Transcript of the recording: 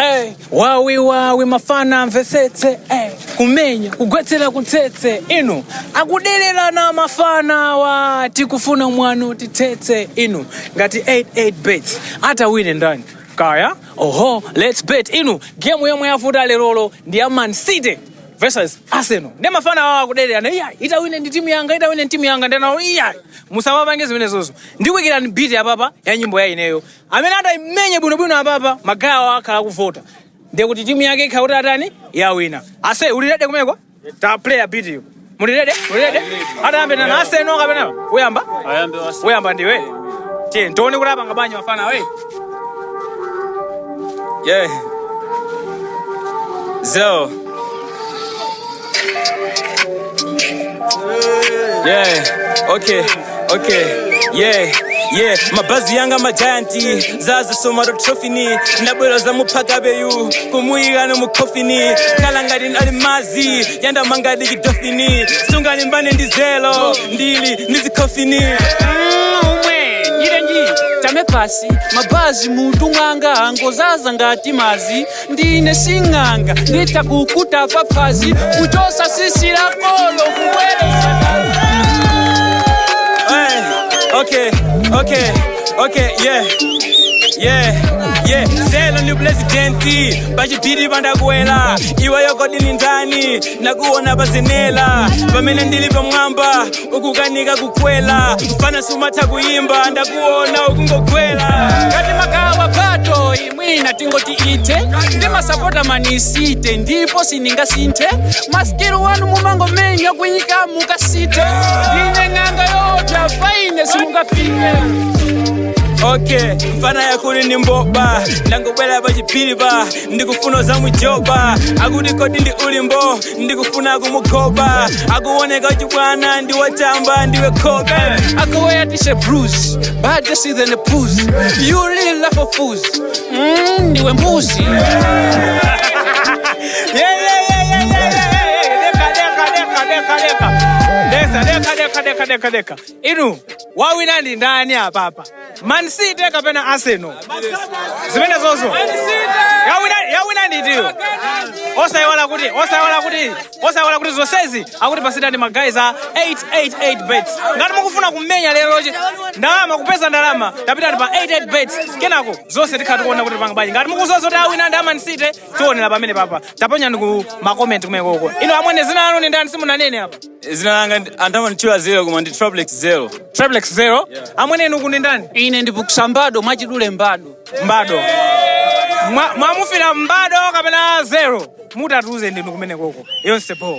Hey, wawi wawi mafana amvetsetse, hey, kumenya kugwetsera kutsetse inu akudererana mafana wa tikufuna mwanu titsetse inu ngati 88 bets atawine ndani kaya. Oho, let's bet. Inu, game yomwe yavuta lerolo ndi ya Man City versus Arsenal. Ndi mafana awo akudererana, iya, itawine ndi timu yanga, itawine ndi timu yanga. Ndanawo, iya, musamapange zimenezozo. Ndikuyikirani beat apapa ya nyimbo ya ineyo. Amene atayimenye bwinobwino apapa, magawo akhala kuvota, ndiye kuti timu yake ikhala kuti atani, yawina. Ase, uli ready kumeko? Ta play beat iyo. Muli ready? Muli ready? Atayambe na Arsenal kapena uyamba? Ayambe wasi. Uyamba ndiwe. Tiye tione kuti apanga bwanji mafana we. Yeah. Zo. Yeah. Okay. Okay. Yeah. Yeah, mabazi yanga majayanti zaza somaro trofini ndabwera za mupaka beyu kumuyika mukofini kala ngati ali mazi yandamanga dikidofini sungani mbane ndi zelo ndili ndizikofini. Umwe nyirenji tame pasi mabazi mutu mwanga ngozaza ngati mazi. Ndine sing'anga, nditakukuta papazi kuchosa sisi lakolo kubweresa. Hey, okay, yeah. Zelo ni presidenti, pachipiri pandakwela, iweyo kodi ndani, nakuona pazenela, pamene ndili pamwamba, ukukanika kukwela, mfana sumatha kuyimba, ndakuona ukungogwela. Ngati makawa pato imwina tingoti ite ndimasapota Man City ndipo siningasinthe. Ma skill wanu mumangomenya kunyika mukasite. Ndine ng'anga yopya faine simungafike. Okay, mfana yakuli ndi mboba, ndangobwera pachipiri pa, ndikufuna za mujoba, akuti kodi ndi ulimbo, ndikufuna kumugoba, akuoneka chibwana, ndiwachamba, ndiwe kobe. Akawaya tishe bruise but just see the pussy. You really love for fools. Ndiwe mbuzi. Yeah. Deka, deka, deka, deka, deka. Deka, deka, deka, deka, deka, deka. Inu, wawina ndi ndani apapa? Man City kapena Arsenal? Zimene zozo. Yawina, yawina ndi tiyo. Osayiwala kuti zonsezi akuti pasita ndi ma guys a 888 bets. Ngati mukufuna kumenya lero ndalama, kupeza ndalama, tapitani pa 88 bets. Kenako zonse tikhala tikuona kuti panga bwanji. Ngati mukuzoza kuti awina ndi Man City, tionera pamene papa. Taponyani ku ma comment kumekoko. Inu amwene, zina lanu ni ndani? Simunanene apa. Zina langa anthu amanditchula Zero, koma ndi Triplex Zero. Triplex Zero. Amwene, inu kuni ndani? Ine ndipukisa mbado, mwachidule mbado. Mbado. Mwamufira mbado kapena zero? Mutatuze ndinu kumene koko. Yonse po.